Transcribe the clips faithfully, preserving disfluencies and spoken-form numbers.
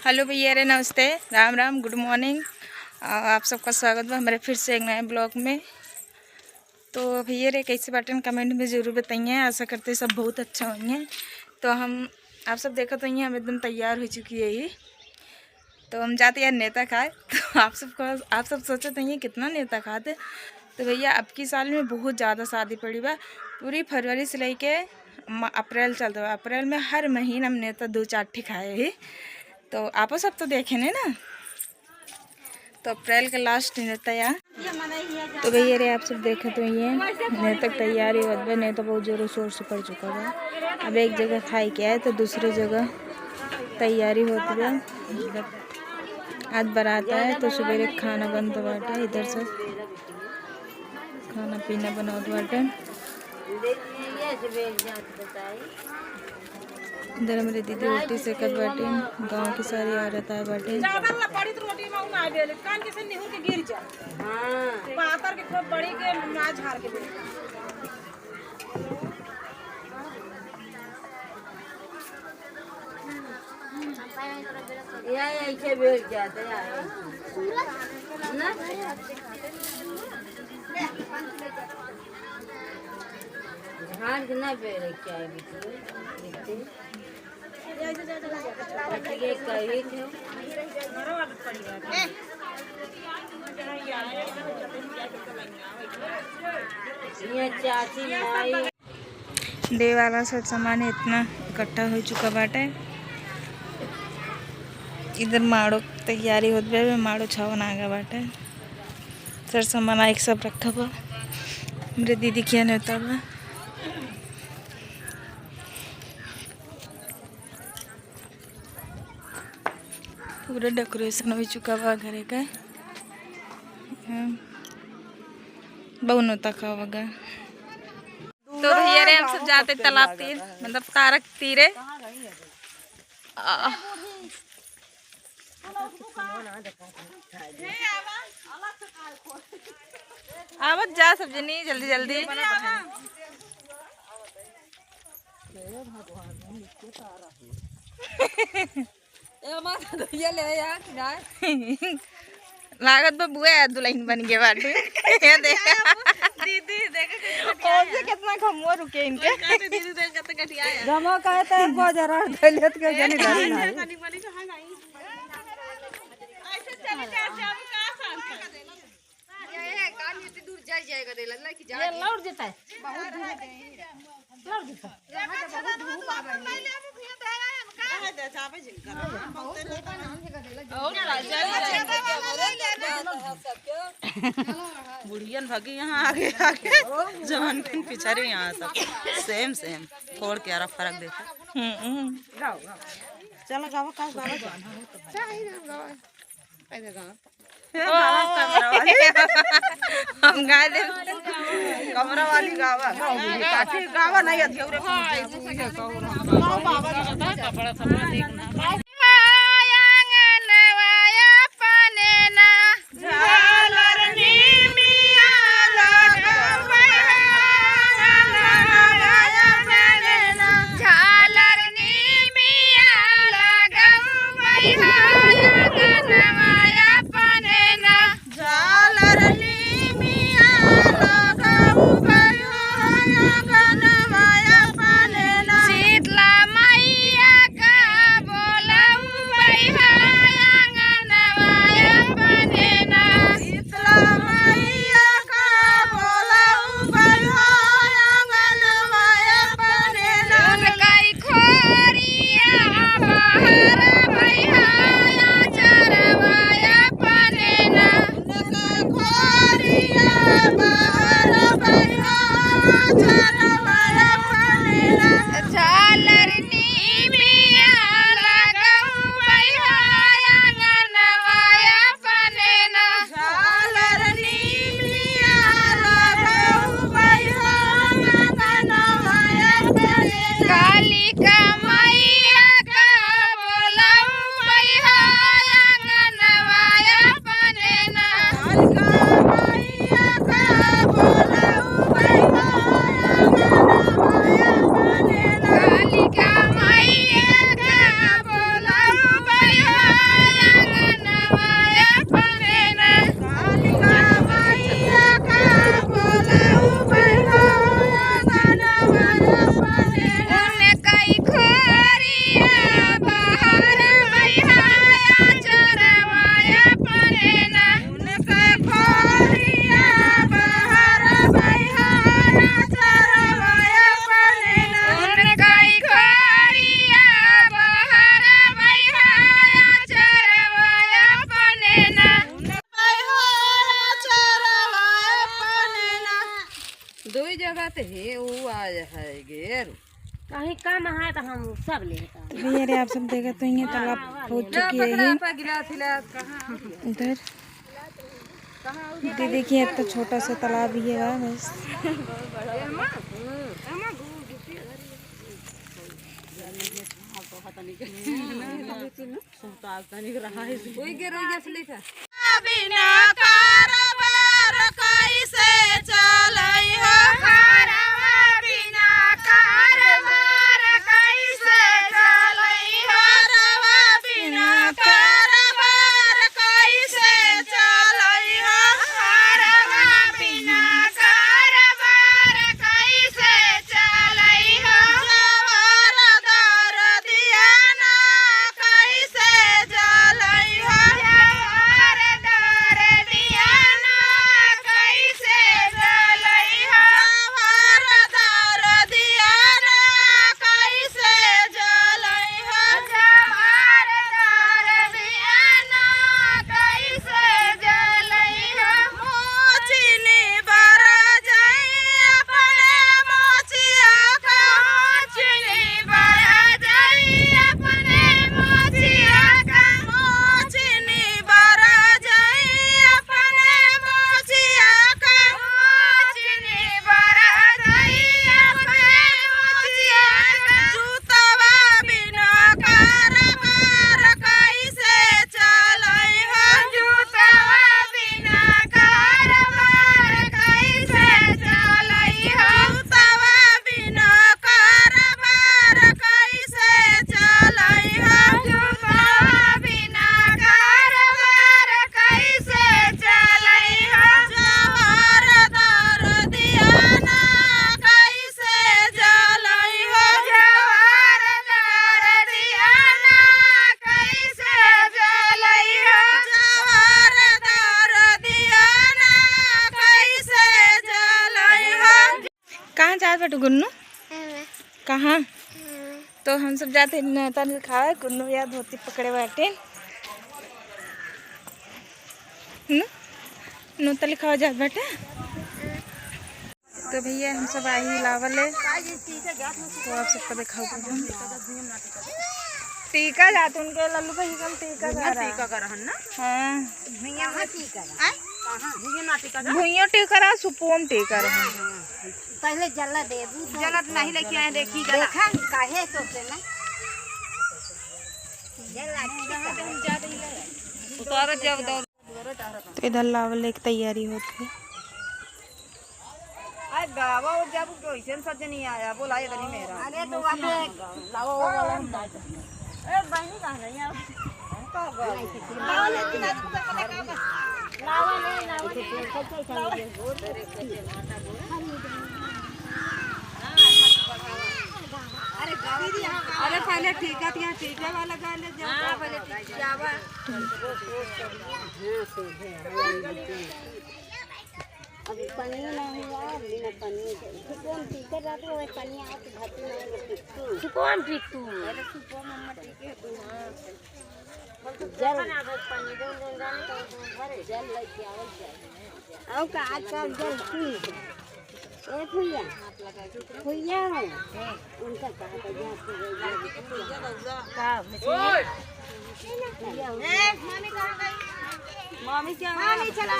हेलो भैया रे, नमस्ते, राम राम, गुड मॉर्निंग। आ, आप सबका स्वागत बा हमारे फिर से एक नए ब्लॉग में। तो भैया रे, कैसे बाटेन, कमेंट में जरूर बताइए। आशा करते सब बहुत अच्छा होइए। तो हम, आप सब देखत होइए, हम एकदम तैयार हो चुकी है ही। तो हम जाते यार नेवता खाए। तो आप सबको, आप सब सोचत होइए कितना नेवता खाते। तो भैया, अब की साल में बहुत ज़्यादा शादी पड़ी बा। पूरी फरवरी से लेके म-, अप्रैल चलत बा। अप्रैल में हर महीना हम नेवता दो चार ठे खाए ही। तो आपो सब तो देखे ने ना, तो अप्रैल के लास्ट नेवता या। तो भैया रे, आप सब देखत होइए, नेवता के तैयारी होत बा। नेवता बहुत जोरों शोर से पड़ चुका बा। अब एक जगह खाए के आए तो दूसरे जगह तैयारी होत बा। आज बारात आए तो सुबेरे खाना बनत बाटे, इधर सब खाना पीना बनावत बाटे। इधर हमरे दीदी रोटी सेकत बाटे, गाँव के सारी औरत आए बाटे। ज्यादा लपड़ी तो रोटी में ना देले, कान के से निहुर के गिर जा। हाँ। पातर के खूब बड़ी के ना झाड़ के दे। या ऐसे बैठ जाते हैं। ना? झाड़ के ना बैठे क्या है बिट्टू? बिट्टू? ये कही थे। ये चाची माई। देवे वाला सब सामान इतना इकट्ठा हो चुका बाटे। इधर माड़ो के तैयारी होत बा, माड़ो छावन आगा बाटे। सर सामान आइके सब रखा बा। हमरे दीदी के यहाँ नेवता बा। पूरा डेकोरेशन हो चुका बा घरे का। हाँ। बहु नेवता का होगा। तो भैया रे, हम सब जाते तालाब तीर, मतलब तारक तीरे। आ। आवत जा सब जनी जल्दी जल्दी। ए, माँ का धोइया ले यार, किनारे। लागत बा बुआ दुल्हन बन गए बाटे। ये देखा। दीदी, देखा कैसे कटिया ओसे है। कितना घमवा रुके इनके। कोई कहते दीदी, देख कितना कटिया है। घमवा कहते हैं, बहुत जरा धैलियत के जनी धरी ना। तनी मनी कहाँ गई? ऐसे चली जा, जा, का साथ है? ये काम इतनी दूर जा जाएगा, दे लग कि जा ये लौट जाता है। बहुत दूर है। लौट जाता है। बुढ़ियन भगी यहाँ आगे आगे, जवान के पिछाड़ी यहाँ सब। सेम सेम। कोड़ के आरा फर्क देखो। हम्म, हम्म। चलो गावा, का गावा? चाहे ना गावा। अरे गावा। ओ, कैमरा वाली। हम गा दे। कैमरा वाली गावा। काफी गावा नहीं, अधी और कपड़ा सपड़ा देखना। झालर नीमिया लगाऊ गयो अंगनवा अपने ना। शीतला मैया का बोला हे, ऊ आया है गेर। कहीं कम है तो हम सब लेता। तो भैया रे, आप सब देखत तो ही हैं, तालाब हो चुकी है। गिलास, गिलास। इधर ये देखिए, इतना छोटा सा तालाब ही है बस। कोई के रोइया से लेखा। बिना कारोबार कैसे चलई हो? घरवा बिना कारोबार कैसे चलई हो? घरवा बिना कारोबार कैसे चलई हो? घरवा बिना कारोबार कैसे चलई हो? जवार दरदिया ना कैसे जलई हो? जवार दरदिया ना कैसे जलई हो? जवार दरदिया ना कैसे जलई हो? जवार दरदिया ना कैसे जलई हो? मोचिनी बर जाई अपने मोचिया का। मोचिनी बर जाई अपने मोचिया का। मोचिनी बर जाई अपने मोचिया का। मोचिनी बर जाई अपने मोचिया का। जूतवा बिना कारोबार कैसे चलई हो? जूतवा बिना कारोबार कैसे चलई हो? जूतवा बिना कारोबार कैसे चलई हो? जूतवा बिना कारोबार कैसे चलई हो? जवार दरदिया ना कैसे जलई हो? जवार दरदिया ना कैसे जलई हो? जवार दरदिया ना कैसे जलई हो? कहाँ जात बाटू गुन्नू? कहाँ? तो हम सब जाते नोता लिखावे, गुन्नू या धोती पकड़े बाटे। हम्म? नोता लिखावे जात बाटे। तो भैया हम सब आई लावले, तो आप सबका देखाओ हम। टीका जात उनके लल्लू भाई हम टीका भैया करा। टीका करहन ना? हाँ। भैया ना टीका। आय? कहाँ? भैया ना टीका। भैया टीका रहा, सुपुआ में टीका रहा। पहले जला देबू तो। जलत नहीं लेके आए, देखी जला। देखा, काहे तो से ना। जला टीका। उतारत जाओ, दौड़। तो इधर लावले के तैयारी होत है। अरे गावा, वो जब कोई से सज्जन नहीं आया, बोला ये तनी मेरा। अरे तो वहाँ पे लावा, वो वाला हम बात। ए, बहनी कहाँ गई है? लावा नहीं, लावा नहीं। अरे पहले टीका दिया, टीका वाला गाना जाओ। हाँ, पहले टीका। अभी पनिया ना हुआ, बिना पनिया के। सुपौल टीकर रहत रहे, पनिया आवत, धरती में आके टिकतू। सुपौल टिकतू। अरे सुपौल मम्मा टीके तू, हाँ। जल। जल लेके आवल जाए। आओ का आजकल जल पी। ए भैया, भैया हो। उनका कहा था, यहाँ से गई, यहाँ से गई। का? भैया हो। ए, मामी कहाँ गई? मामी क्या? मामी चला।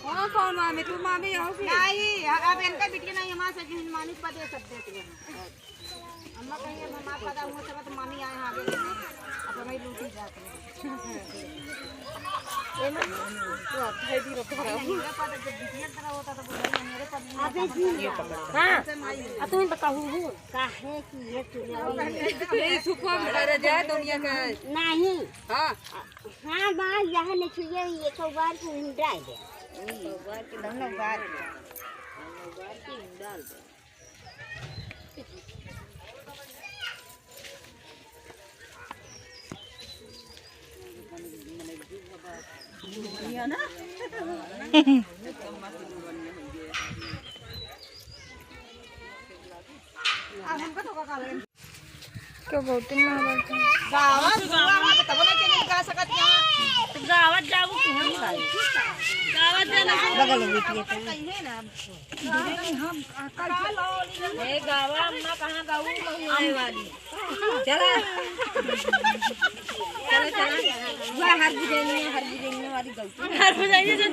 हाँ, कौन मामी? तू मामी हो कि? नहीं, अब इनका बिटिया नहीं, हमारे से जिन मामी पदे सब देते हैं। अम्मा कहीं अब हमारे पता हुआ सब तो मामी आए हैं आगे लेने। अब हमें लूटी जाते हैं। ये ना, तो अब भाई भी रोक रहा हूँ। मेरे पता जब बिटिया तरह होता तो बोला, मेरे पता नहीं अबे जी, हाँ, अब तुम्हें बताऊँ हूँ। काहे कि ये चुनाव ये सुपवा में भरा जाए दुनिया का। नहीं। हाँ। हाँ, बार यहाँ नहीं छुए, ये तो बार को हिंडाए दे। एक बार के धन बार। बार के हिंडाल दे। क्यों बहुत दिन में आ गए थे? गावत, गावत, तब ना के निकाल सकत यहाँ। गावत जाऊ कि हम बगल में बिटिया के। ए गावा अम्मा कहाँ गाऊ महुआए वाली। चला। चला, चला। वह हर बुझैनिया, हर बुझैनिया वाली गलती। हर बुझैनिया से